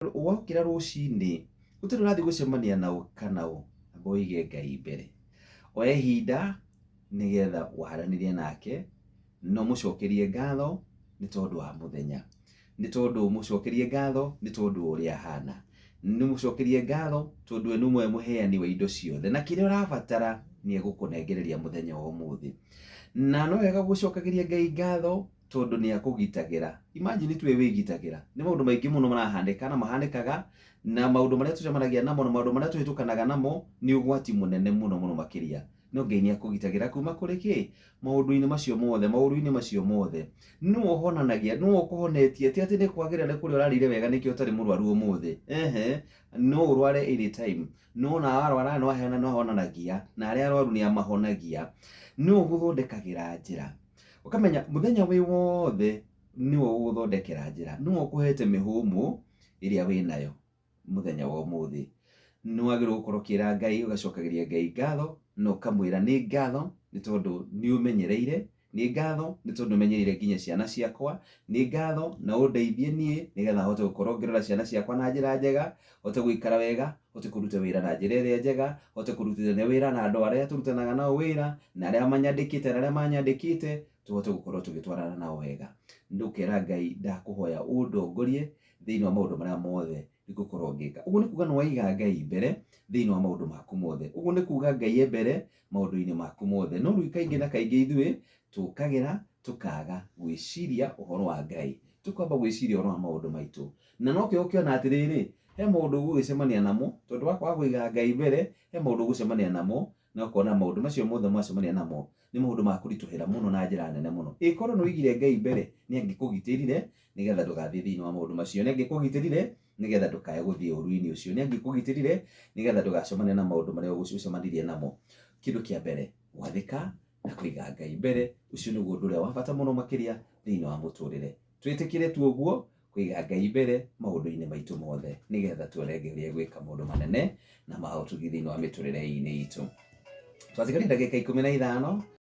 Wokĩra rũcinĩ gũtirĩ ũrathiĩ gũcemania naũ kana ũ, amba ũige Ngai mbere. Oya ihinda nĩgetha waranĩrie nake na ũmũcokerie ngatho nĩ tondũ wa mũthenya, nĩ tondũ ũmũcokerie ngatho nĩ tondũ wa ũrĩa ahana, nĩ ũmũcokerie ngatho tondũ we nĩwe mũheani wa indo ciothe na kĩrĩa ũrabatara nĩ egũkũnengereria mũthenya wa ũmũthĩ. Na no wega gũcokagĩria Ngai ngatho tondũ nĩ akũgitagĩra. Imagine tuwe wĩgitagĩra. Nĩ maũndũ maingĩ mũno marahanĩka na mahanĩkaga na maũndũ marĩa tũcemanagia namo na maũndũ marĩa tũhĩtũkanaga namo nĩ ũgwati mũnene mũno mũno makĩria. No Ngai nĩ akũgitagĩra kuma kũrĩ kĩ? Maũndũ-inĩ macio mothe, maũru-inĩ macio mothe. Nĩwe ũhonanagia, nĩwe ũkũhonetie, ti atĩ nĩ kwagĩrĩra nĩ kũrĩa ũrarĩire wega nĩkĩo ũtarĩ mũrwaru ũmũthĩ. Ehe, no ũrware anytime. No na warwara no aheana no ahonanagia na arĩa arwaru nĩ amahonagia. Nĩwe ũgũthondekagĩra njĩra. Ũkamenya mũthenya wĩ wothe nĩwe ũgũthondekera njĩra. Nĩwe ũkũhete mĩhũmũ ĩrĩa wĩnayo mũthenya wa ũmũthĩ. Nĩ wagĩrĩirwo gũkorwo ũkĩra Ngai, ũgacokagĩria Ngai ngatho na ũkamwĩra nĩ ngatho nĩ tondũ nĩ ũmenyereire, nĩ ngatho nĩ tondũ ũmenyereire nginya ciana ciakwa, nĩ ngatho na ũndeithie niĩ nĩgetha hote gũkorwo ngĩrora ciana ciakwa na njĩra njega, hote gũikara wega, hote kũruta wĩra na njĩra ĩrĩa njega, hote kũrutithania wĩra na andũ arĩa tũrutanaga nao wĩra, na arĩa manyandĩkĩte na arĩa manyandĩkĩte, tũhote gũkorwo tũgĩtwarana nao wega. Ndũkera Ngai ndakũhoya ũndongorie thĩinĩ wa maũndũ marĩa mothe ngũkorwo ngĩka. Ũguo nĩ kuga nĩ waiga Ngai mbere thĩinĩ wa maũndũ maku mothe. Ũguo nĩ kuga Ngai e mbere maũndũ-inĩ maku mothe. No rĩu kaingĩ na kaingĩ ithuĩ tũkagĩra tũkaga gwĩciria ũhoro wa Ngai, tũkamba gwĩciria ũhoro wa maũndũ maitũ. Na nokĩo ũkĩona atĩrĩrĩ, he maũndũ ũgũgĩcemania namo tondũ wa kwaga kũiga Ngai mbere, he maũndũ ũgũcemania namo na ũkona maũndũ macio mothe mwacemania namo nĩ maũndũ ma kũritũhĩra mũno na njĩra nene mũno. Ĩkorwo nĩ ũigire Ngai mbere, nĩ angĩkũgitĩrire nĩgetha ndũgathiĩ thĩinĩ wa maũndũ macio, nĩ angĩkũgitĩrire nĩgetha ndũkae gũthiĩ ũru-inĩ ũcio, nĩ angĩkũgitĩrire nĩgetha ndũgacemanie na maũndũ marĩa ũcemanirie namo. Kĩndũ kĩa mbere, gwathĩka na kũiga Ngai mbere, ũcio nĩguo ũndũ ũrĩa wa bata mũno makĩria thĩinĩ wa mũtũrĩre. Twĩtĩkĩre tu ũguo kũiga Ngai mbere maũndũ-inĩ maitũ mothe nĩgetha tuone Ngai ũrĩa egwĩka maũndũ manene na ma ũtugi thĩinĩ wa mĩtũrĩre-inĩ itũ. Twatigaria ndagĩka 15.